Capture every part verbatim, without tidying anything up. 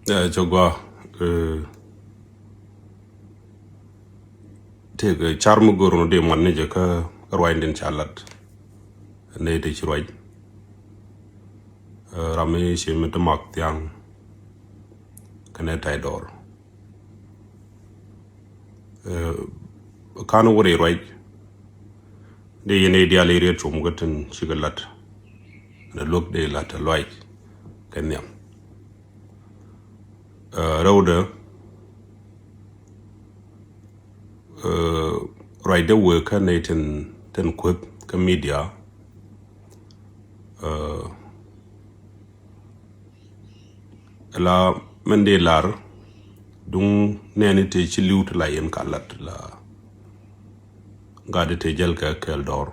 Ɛ cɛ gua. Tëëkɛ car mi go̱r ni dee muan ni jɛ kä ruacdin ca lat. Nɛy ti ci ruac. Ram mi ci mi ti mak thiaŋ kɛnɛ tay dɔɔr. Kan wä ri ruac. Dee yɛn i̱ diaal i̱ riet cum kä tin cikɛ lat. Nɛ luäk dee lat ɛ luac kɛ nhiam. Rɛwdɛ ruacdɛ wëë kä nɛy tin, tin kueth kä media. La mɛn dee lar duŋ nɛɛni tëë ci li̱w ti la yɛn ka lat la gat tëë jäl kɛ kɛɛl dɔɔr.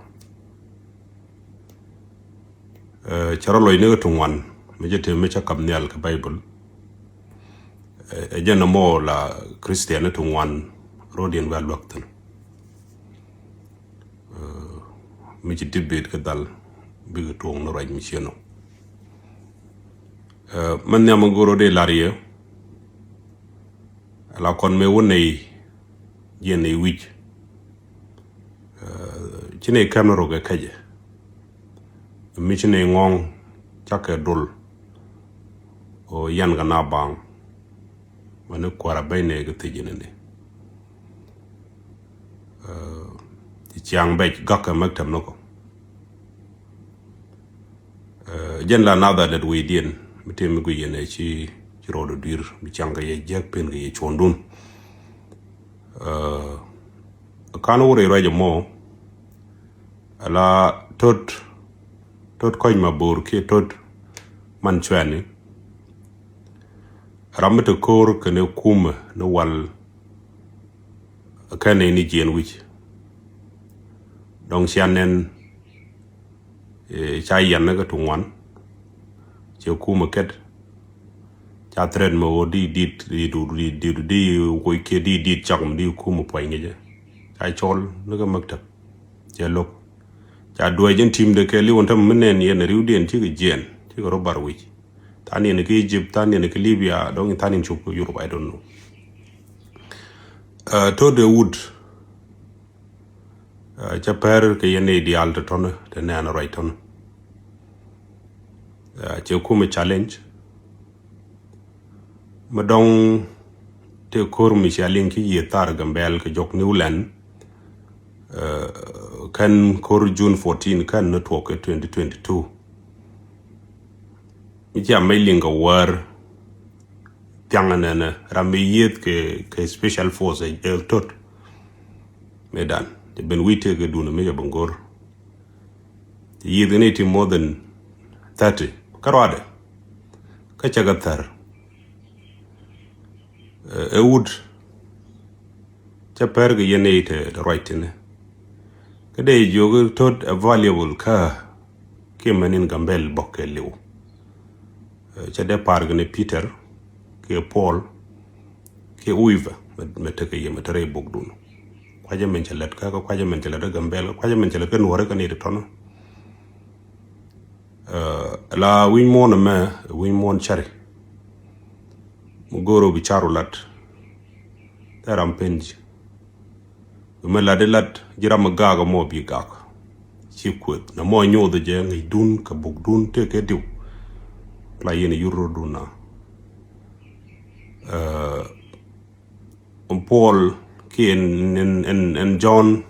Cɛ rɔ lɔc ni kä ti ŋuan mi cɛ tëë mi cɛ kap nhial kɛ Baibol. Ɛ jɛn ɛmɔ la Christian ni ti ŋuan rɔdiɛn wiaa luäk thin. Mi ci debate kä dhal bikɛ tuɔŋ ni ruac mi cienɔ. Mɛ nhiam mi go̱r rɔ dee lar yɛ la kɔn mëë wä nɛy jiɛn nɛy wi̱c. Ci nɛy kɛm ni rok ɛ kɛcɛ mi ci nɛy ŋɔ̱ŋ cakɛ dol. O yan kɛ na baŋ mɛ ni kuäärä bɛc nɛy kɛ thiec inɛni. Ci ciaŋ bɛc gak kɛ mɛk tɛm ni kɔ. Jɛn la nath a lɛt wecdiɛn mi tëë mi guic yɛn ɛ ci, ci rɔɔdɛ dui̱r mi ciaŋ kɛ yɛ jiäk pen kɛ yɛ cuɔ̱ndun. Kan wä rɛy ruac ɛmɔ ala tot, tot kɔc ma bo̱o̱r kiɛ tot man cuɛni. Ram mi te ko̱o̱r kɛnɛ kumɛ ni wal kɛnɛ ni jiɛn wi̱c. Dɔ̱ŋ cia nɛn ca yian ni kä ti ŋuan. Cɛ kumɛ kɛt ca threat mɛ ɣöö di dit di du di di di woc kiɛ di dit cak mɛ di kumɛ puɔ̱ny ŋi̱cɛ. Ca cɔl ni kä maktab. Cɛ lo̱k ca duäc in team de kɛ liw in tämɛ mi nɛn yɛn riwdiɛn cikɛ jiɛn cikɛ rɔ bar wi̱c. Than yɛn kä Egypt, than yɛn kä Libya, dɔ̱ŋ than yɛn cop kä Europe, I don't know. Tot de wut cä pɛr kɛ yɛn i̱ diaal te tɔn te nɛɛn ruac tɔn. Cɛ kumɛ challenge mi dɔŋ te ko̱r mi cia liŋ ki yiëë thar Gambɛl kɛ jɔk Newland. Kɛn ko̱r June fourteen kɛn ni tuɔk kɛ twenty twenty-two. Mi cia mec liŋ kɛ wäär thiaŋ nɛnɛ ram mi yiëth kɛ, kɛ special force ɛ tot. Mëë dan cɛ ben wi̱i̱ tëëk kɛ dun mi cɛ ben go̱r. Cɛ yiëth kɛ ni ti more than thirty kä ruadɛ kä cɛ kɛ thär. Ɛ wut cä pɛr kɛ yɛn i̱ te ruac tini. Kä dee jiök tot ɛ valuable kä kiɛ mɛn in Gambɛl bɔk kɛ liw. Cä dee par kɛ ni Peter kiɛ Paul kiɛ whoever mɛ tekɛ yɛ mɛ te rɛy bok dun. Kuacä mɛn cɛ lät kä, kä kuacä mɛn cɛ lät kä Gambɛl, kä kuacä mɛn cɛ lät kä Nuɔrä kä ni ti tɔnä. La wi̱ny muɔ̱ɔ̱n ɛmɛ wi̱ny muɔ̱ɔ̱n cari. Mi go̱o̱r ɔ bi car ɔ lat. Thɛ ram pen ji̱ bi mi lat ilat ji̱ ram mi gaak ɛmɔ bi gaak. Ci kueth nɛ mɔ nyoth jɛ ŋi̱cdun kɛ bukdun tëë kɛ diw. La yɛn yur rɔ̱dun na. Ɛn Paul kiɛ ɛn, ɛn, ɛn, ɛn John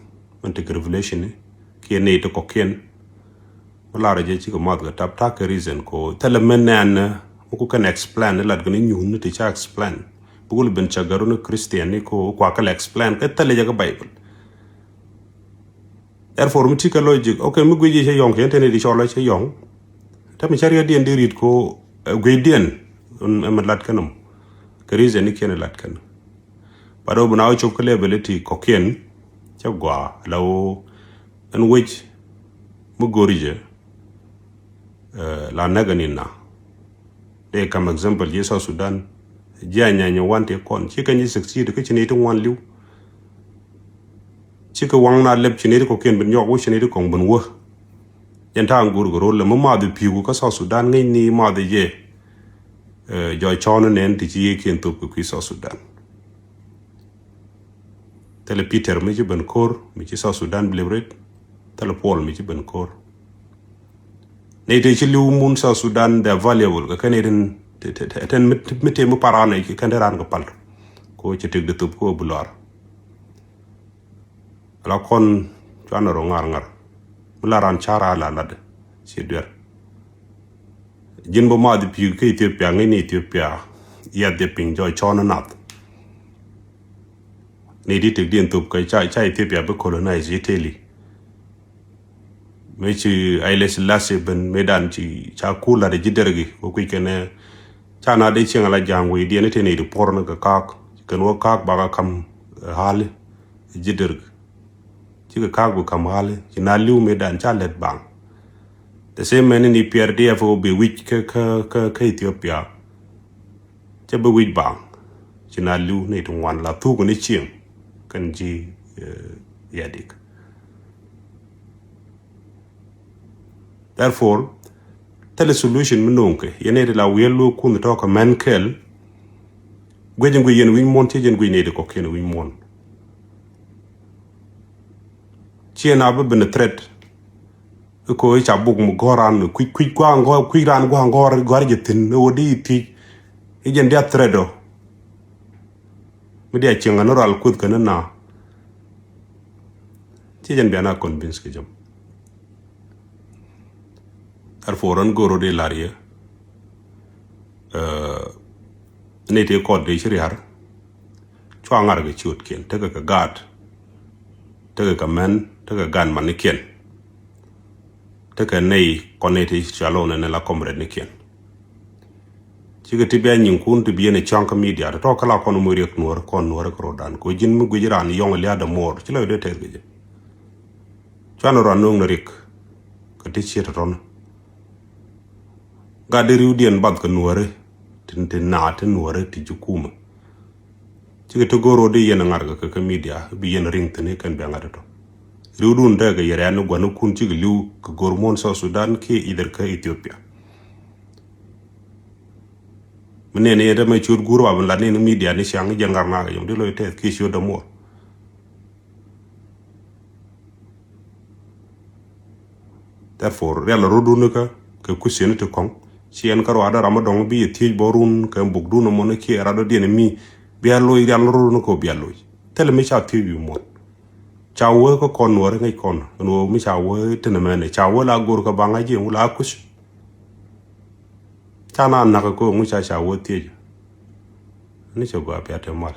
mɛn ti kɛ Revelation kiɛ nɛy ti kɔkiɛn. Mi lar jɛ cikɛ math kɛ tap tak kɛ reason ko thilɛ mɛn nɛn mi ku kɛn explain ni lat kɛ ni nyuun ni ti ca explain. Bi ku lɛ ben cak gɛru ni Christian ni ko kua kɛ lɛ explain kɛ thilɛ jɛ kɛ Bible. Therefore mi ti kɛ logic, okay, mi guic jɛ cɛ yɔŋ kɛ tɛn di cɔl cɛ yɔŋ. Tɛ mi cɛ riɛt diɛn di rit ko guic diɛn ɛmɛ lat kɛn nɔm. Kɛ reason ni kiɛn lat kɛn. But ɔ bi na wä cop kä level ti kɔkiɛn cɛ gua la wä ɛn wec mi go̱ri jɛ. La näk ɛn in na dee kam example ji̱ South Sudan. Ji̱ a nyany wan ti kɔn ci kɛn ji̱ succeed kä ci ni ti ŋuan liw. Ci kɛ waŋ na lɛp ci ni ti kɔkiɛn bin nyɔk wä ci ni ti kɔŋ bin wä. Jɛn ta̱a̱ ŋ go̱r kɛ rol lɛ mi math pi̱i̱ku kä South Sudan ŋäc ni math jɛ. Jɔc cɔɔn nɛn ti ci yiëëkiɛn thop kɛ kui̱ South Sudan. Thilɛ Peter mi ci ben ko̱r mi ci South Sudan bi liberate. Thilɛ Paul mi ci ben ko̱r. Nɛy tëë ci li̱w mun South Sudan, they are valuable kɛ kɛn iten. Ten mi tëë mi paran nɛy kɛ kɛn dee ran kɛ pal. Ko ci tëk di thop ko bi lɔr. Ala kɔn cuanɛ rɔ ŋar ŋar. Mi la ran car a la lat ci duer. Ji̱n bä math pi̱i̱k kä Ethiopia, ŋäcni Ethiopia. Yɛth jɛ piny jɔc cɔɔn nath. Ni ti tëk diɛn thop kɛ ca Ethiopia bi colonize Italy. Mëë ci Haile Selassie ben mëë dan ci ca kul lat ji̱ dergi wä kui̱ kɛn. Ca na dee cieŋ ala ja̱a̱ŋ wei diɛn ite ni ti puɔr ni kɛ kaak kɛn wä kaak baka kam hali ji̱ dergi. Cikɛ kaak bi kam hali ci na li̱w mëë dan ca lɛt baŋ. The same mɛn ni P R D F wä bi wic kä kä kä Ethiopia. Cɛ bi wi̱c baŋ ci na li̱w ni ti ŋuan la thuk ni cieŋ kɛn ji̱ yadik. Therefore thilɛ solution mi no̱o̱ŋ kɛ yɛn ni ti la wiɛl luɔk kun tɔ̱ kɛ mɛn kɛl. Guic in guic yɛn wi̱c muɔ̱n ci jɛn guic ni ti kɔkiɛn wi̱c muɔ̱n. Ciɛ na bi ben threat. Iko i̱ ca buk mi gɔ̱r ran kui̱c kui̱c gua̱a̱ŋ gɔ̱r kui̱c ran gua̱a̱ŋ gɔ̱r gɔ̱r jɛ thi̱n i̱ wä di thiec. I̱ jɛn dia threat ɔ. Mi dia cieŋ ani ral kuth kɛn na. Ci jɛn biana convince kɛ jɛm. Therefore ran goro di lar yɛ. Ni ti kɔt di ci riar. Cua ŋar kɛ ciötkiɛn tekɛ kɛ gaat. Tekɛ kɛ mɛn tekɛ gaat manikiɛn. Tekɛ nɛy kɔn ni ti cua lo̱n ni la comrade nikiɛn. Cikɛ ti bia nyiŋkun ti bi yɛn ɛ cɔ̱ŋ kä media ti tɔ̱ kä la kɔn mi riɛk nuɔ̱ɔ̱r kɔn nuɔ̱ɔ̱r kä ro̱dan kɛ ɣöö ji̱n mi guic raan yɔ̱ŋ lia̱a̱ dämuɔɔr ci lɔcdɛ tɛth kɛ jɛ. Cua ni rɔa no̱o̱ŋ ni rik kɛ ti ciet tɔ̱tɔ̱ni. Gat di riwdiɛn bath kɛ nuɔ̱ɔ̱ri ti ti naat ti nuɔ̱ɔ̱ri ti ji̱ kumä. Cikɛ ti go̱o̱r ro̱di yɛn ŋa̱r kɛ kɛ media bi yɛn riŋ thi̱n kɛn bia ŋa̱t tɔ̱. Riwdun tekɛ yɛ rɛ̈ɛ̈n ni gua̱nikun cikɛ li̱w kɛ go̱o̱r muɔ̱n South Sudan kiɛ either kä Ethiopia. Mi nɛn yɛ dämɛ ciöt guur wa bi lat ni ni media ni ciaŋ jɛn ŋa̱r nakä yom di loc tɛth kiɛ ciöt dämuɔr. Therefore rial rot dun kä kɛ kui̱ sieni ti kɔŋ. Ci ɛn kä ruaadä ram mi dɔŋ bi yɛ thiec bɔ run kɛ buk dun mɔni kiɛ rat dɔ diɛn mi bia loc rial rot dun kä bia loc. Thilɛ mi ca thiec bi muɔn. Ca wee kä kɔn nuɔri ŋäc kɔn ɛn wee mi ca wee tinɛ mɛnɛ ca wee la gor kä baŋ a jiɛn wula a kui̱. Ca na nak kä ŋu ca ca wee thiec. Ni cɛ gua pia te mal.